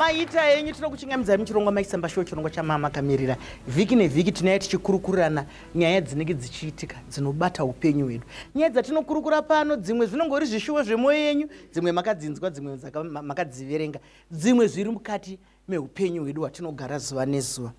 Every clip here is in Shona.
Maita henyu, tinokuchingamidzai muchirongwa Maisamba Show, chirongwa chamama kamirira. Vhiki nevhiki tinouya tichikurukurirana nyaya dzinenge dzichiitika dzinobata upenyu hwedu. Nyaya dzatinokurukura pano dzimwe zvinongori zvishuwo zvemwoyo yenyu, dzimwe makadzinzwa, dzimwe makadziverenga, dzimwe zviri mukati meupenyu hwedu hwatinogara zuva nezuva.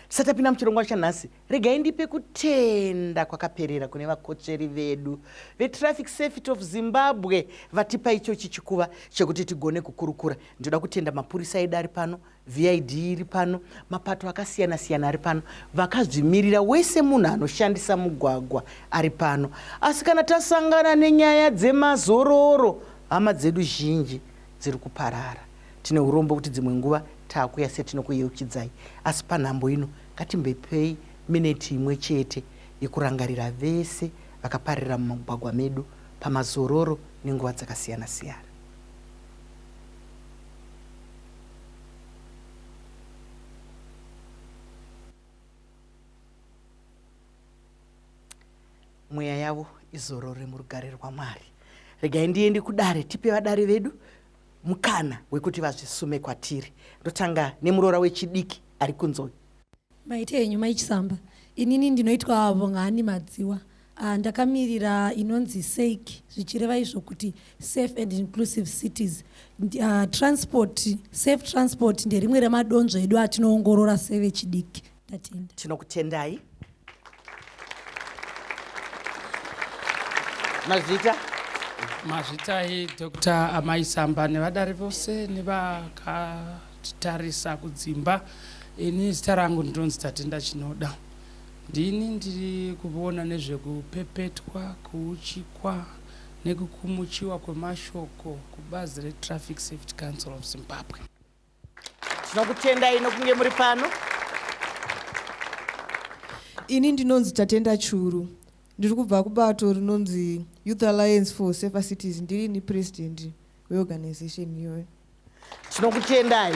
Tisati tapinda muchirongwa chanhasi, regai ndipe kutenda kwakaperera kune vakotsveri vedu veTraffic Safety of Zimbabwe vatipa ichochi chikuva chekuti tigone kukurukura. Ndinoda kutenda mapurisa edu ari pano, VID iri pano, mapato akasiyana-siyana ari pano, vakazvimirira, wese munhu anoshandisa mugwagwa ari pano. Asi kana tasangana nenyaya dzemazororo, hama dzedu zhinji dziri kuparara. Tine urombo kuti dzimwe nguva taakuya setinokuyeuchidzai, asi panhambo ino ngatimbepei mineti imwe chete yekurangarira vese vakapararira mumagwagwa medu pamazororo nenguva dzakasiyana-siyana. Mweya yavo izorore murugare rwaMwari. Regai ndiende kudare tipe vadare vedu mukana wekuti vazvisume kwatiri. Ndotanga nemuroora wechidiki ari kunze uyu. Maita henyu mai Chisamba. Inini ndinoitwa Vongani Madziwa. Ah, ndakamirira inonzi SAIC zvichireva izvo kuti Safe and Inclusive Cities. Uh, transport, safe transport nderimwe remadonzvo edu atinoongorora sevechidiki. Ndatenda. Tinokutendai. Mazvita. Mazvitai Dr. Amai Samba nevadare vose nevakatitarisa kudzimba. Ini zita rangu ndinonzi Tatenda Chinoda. Ndini ndiri kuona nezvekupepetwa, kuuchikwa nekukumuchiwa kwemashoko kubazi reTraffic Safety Council of Zimbabwe. Tinokutendai nokunge muri pano. Ini ndinonzi Tatenda Churu. Ndiri kubva kubato rinonzi Youth Alliance for Safer Cities. Ndiri ini president weorganization iyoyo. Tinokutendai.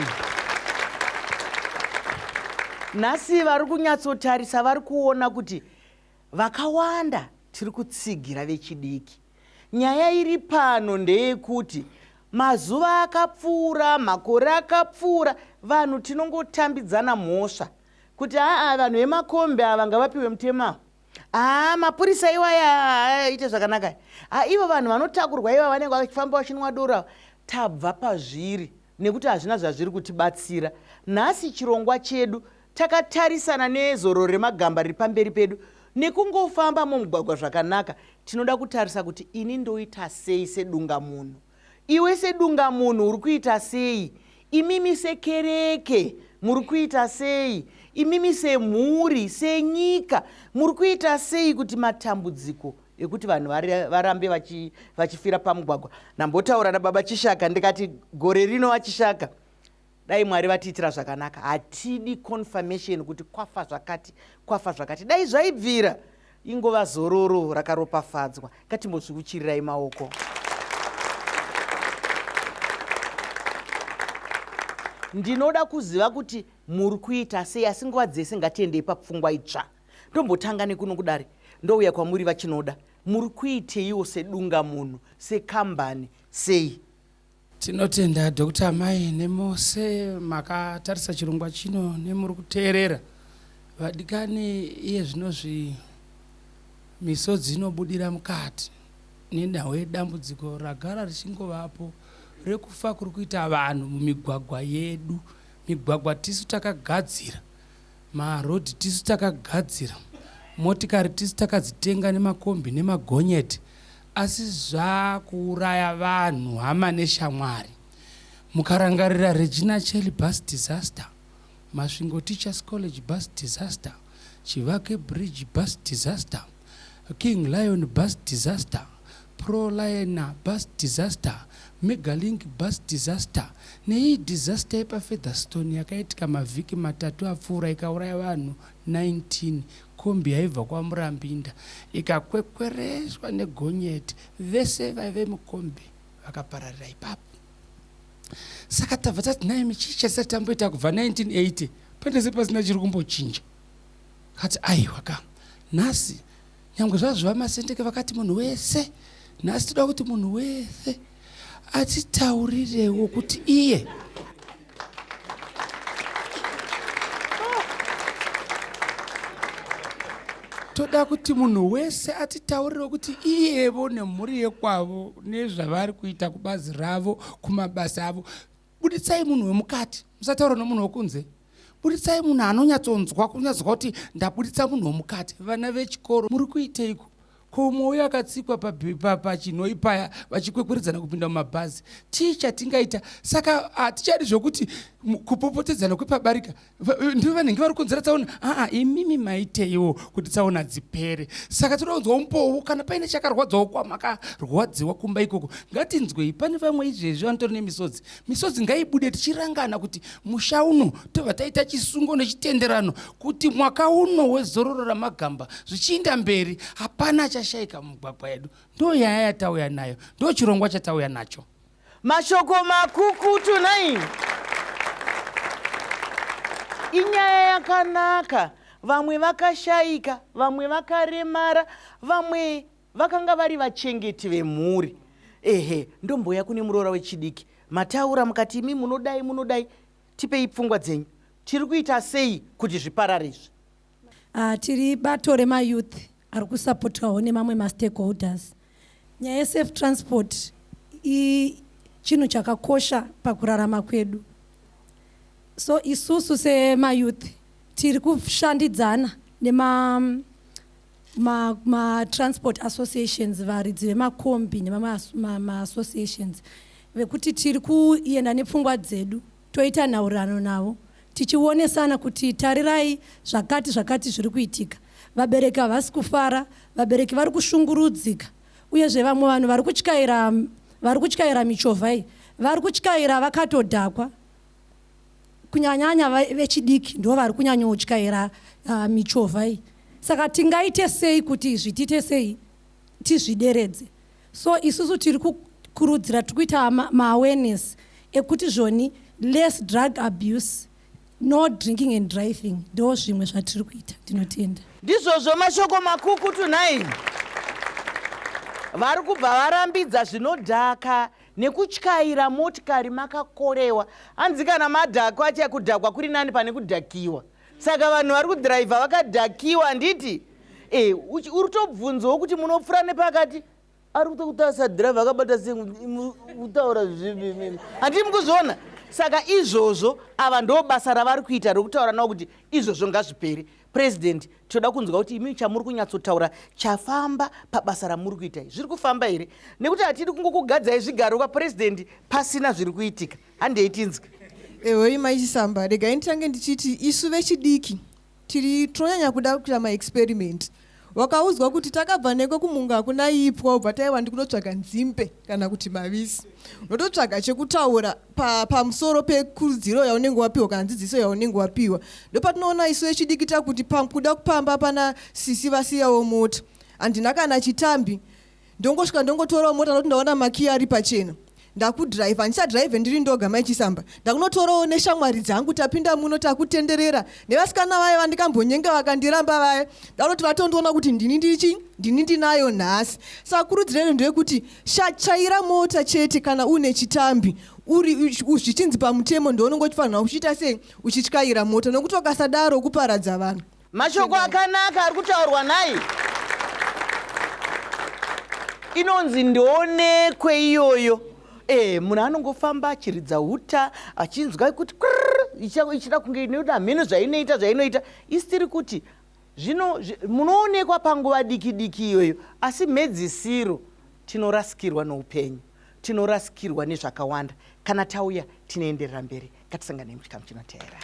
Nhasi vari kunyatsotarisa vari kuona kuti vakawanda tiri kutsigira vechidiki. Nyaya iri pano ndeyekuti mazuva akapfuura, makore akapfuura, vanhu tinongotambidzana mhosva kuti aa vanhu vemakombi ava ngavapiwe mutemo ava. Haa mapurisa iwaya aite zvakanaka. Ha ivo vanhu vanotakurwa iva vanenge vachifamba vachinwa doro ava. Tabva pazviri nekuti hazvina zvazviri kutibatsira. Nhasi chirongwa chedu Takatarisana nezororo remagamba riri pamberi pedu nekungofamba mumugwagwa zvakanaka, tinoda kutarisa kuti ini ndoita sei sedungamunhu, iwe sedungamunhu uri kuita sei, imimi sekereke muri kuita sei, imimi semhuri, senyika muri kuita sei kuti matambudziko ekuti vanhu varambe vachifira pamugwagwa. Ndambotaura nababa Chishaka ndikati gore rino vaChishaka Dai Mwari vatiitira zvakanaka. Hatidi confirmation kuti kwafa zvakati, kwafa zvakati. Dai zvaibvira ingova zororo rakaropafadzwa. Ngatimbozviuchirirai maoko. Ndinoda kuziva kuti muri kuita sei asi nguva dzese ngatiendei papfungwa itsva. Ndombotanga nekuno kudare ndouya kwamuri vaChinoda. Muri kuiteiwo sedungamunhu, sekambani sei? Tinotenda Doctor Amai nemose makatarisa chirongwa chino nemuri kuteerera. Vadikani iye zvinozvi misodzi inobudira mukati nenhau yedambudziko ragara richingovapo rekufa kuri kuita vanhu mumigwagwa yedu. Migwagwa tisu takagadzira, marodhi tisu takagadzira, motikari tisu takadzitenga nemakombi nemagonyeti Asi zvakuuraya vanhu hama neshamwari. Mukarangarira Regina Coeli bus disaster, Masvingo Teachers College bus disaster, Chivake Bridge bus disaster, King Lion bus disaster, Proliner bus disaster, Megalink bus disaster neiyi disaster yepaFeatherstone yakaitika mavhiki matatu apfuura ikauraya vanhu 19 Kombi yaibva kwaMurambinda ikakwekwereswa negonyeti vese vaive mukombi vakapararira ipapo. Saka tabva tati nhaimi chii chatisati tamboita kubva 1980 pane sepasina chiri kumbochinja. Kati aiwa ka nhasi nyangwe zvazvo vaMasendeke vakati munhu wese nhasi toda kuti munhu wese atitaurirewo kuti iye. Toda kuti munhu wese atitaurirewo kuti iyevo nemhuri yekwavo nezvavari kuita kubazi ravo, kumabasa avo. Buditsai munhu wemukati, musataura nomunhu wekunze. Buditsai munhu anonyatsonzwa, kunyatsonzwa kuti ndabuditsa munhu wemukati. Vana vechikoro muri kuiteiko? Ko umwe uyo akatsikwa pachinhoi paya vachikwekweredzana kupinda mumabhazi, chii chatingaita? Saka hatichadi zvokuti kupopotedzana kwepabarika ndivo vanenge vari kukonzera tsaona. Aa, imimi maiteiwo kuti tsaona dzipere? Saka toda kunzwa umbowo kana paine chakarwadzawo kwamakarwadziwa kumba ikoko, ngatinzwei. Pane vamwe izvezvi vanotori nemisodzi, misodzi ngaibude tichirangana kuti musha uno tobva taita chisungo nechitenderano kuti mwaka uno wezororo ramagamba zvichiinda mberi hapana achashaika mumigwagwa yedu. Ndo nyaya yatauya nayo, ndo chirongwa chatauya nacho. Mashoko makukutu nai. Inyaya yakanaka. Vamwe vakashaika, vamwe vakaremara, vamwe vakanga vari vachengeti vemhuri. Ehe, ndomboya kune muroora wechidiki. Mataura mukati imi munodai munodai, tipei pfungwa dzenyu. Tiri kuita sei kuti zviparare izvi? Tiri bato remayouth ari kusapotwawo nemamwe mastakeholders. Nyaya yesafe transport chinhu chakakosha pakurarama kwedu. So isusu semayouth tiri kushandidzana nema ma-transport associations, varidzi vemakombi nemamwe maassociations vekuti tiri kuenda nepfungwa dzedu, toita nhaurirano navo tichionesana kuti tarirai zvakati zvakati zviri kuitika, vabereki havasi kufara, vabereki vari kushungurudzika, uyezve vamwe vanhu vari kutyaira michovha iyi vari kutyaira vakatodhakwa, kunyanyanya vechidiki ndo vari kunyanyotyaira michovha iyi. Saka tingaite sei kuti izvi tiite sei tizvideredze? So isusu tiri kukurudzira, tiri kuita maawareness ekuti zvoni less drug abuse, no drinking and driving, ndo zvimwe zvatiri kuita. Ndinotenda. Ndizvozvo, mashoko makukutu nhai. Vari kubva varambidza zvinodhaka nekutyaira motikari makakorewa. Hanzi kana madhakwa acha, kudhakwa kuri nani pane kudhakiwa. Saka vanhu vari kudhiraivha vakadhakiwa, handiti? E, uri kutobvunzawo kuti munopfuura nepakati, ari kutokutarisa dhiraivha akabata sei kutaura zvivi, handii mukuzviona? Saka izvozvo ava ndo basa ravari kuita rokutaura navo kuti izvozvo ngazvipere. President, toda kunzwa kuti imi chamuri kunyatsotaura chafamba pabasa ramuri kuita zviri kufamba here, nekuti hatidi kungokugadzai zvigaro kwapurezidendi pasina zviri kuitika. Handei tinzwe. Ehoi maichisamba, regai nditange ndichiti isu vechidiki tiri tinonyanya kuda kuita maexperiment. Wakaudzwa kuti takabva neko kumunga hakuna ipwa, ubva taiwa ndikunotsvaga nzimbe kana kuti mavisi, unototsvaga chekutaura pamusoro pekurudziro yaunenge wapiwa kana dzidziso yaunenge wapiwa. Ndopatinoona isu vechidiki takuti kuda kupamba pana sisi vasiyawo mota, handina kana chitambi, ndongosvika ndongotorawo mota nokuti ndaona makiyi ari pachena, ndakudhiraivha. Handichadhiraivhe ndiri ndoga, maichisamba, ndakunotorawo neshamwari dzangu. Tapinda muno, takutenderera nevasikana vaya vandikambonyenga vakandiramba vaya, ndakunoti vatondiona kuti ndini ndichi ndini ndinayo nhasi. Saka kurudziro yedu ndeyekuti chaira mota chete kana une chitambi, uri zvichinzi pamutemo ndounenge uchifanira kuchiita sei uchityaira mota, nokuti wakasadaro kuparadza vanhu. Mashoko akanaka ari kutaurwa nai. Inonzi ndionekwe iyoyo. E, munhu anongofamba achiridza uta achinzwa kuti ichida kunge inoda mheno zvainoita zvainoita. Isi tiri kuti zvino munoonekwa panguva diki diki iyoyo, asi mhedzisiro tinorasikirwa noupenyu, tinorasikirwa nezvakawanda. Kana tauya tinoenderera mberi. Ngatisanganei muchikamu chinoteera.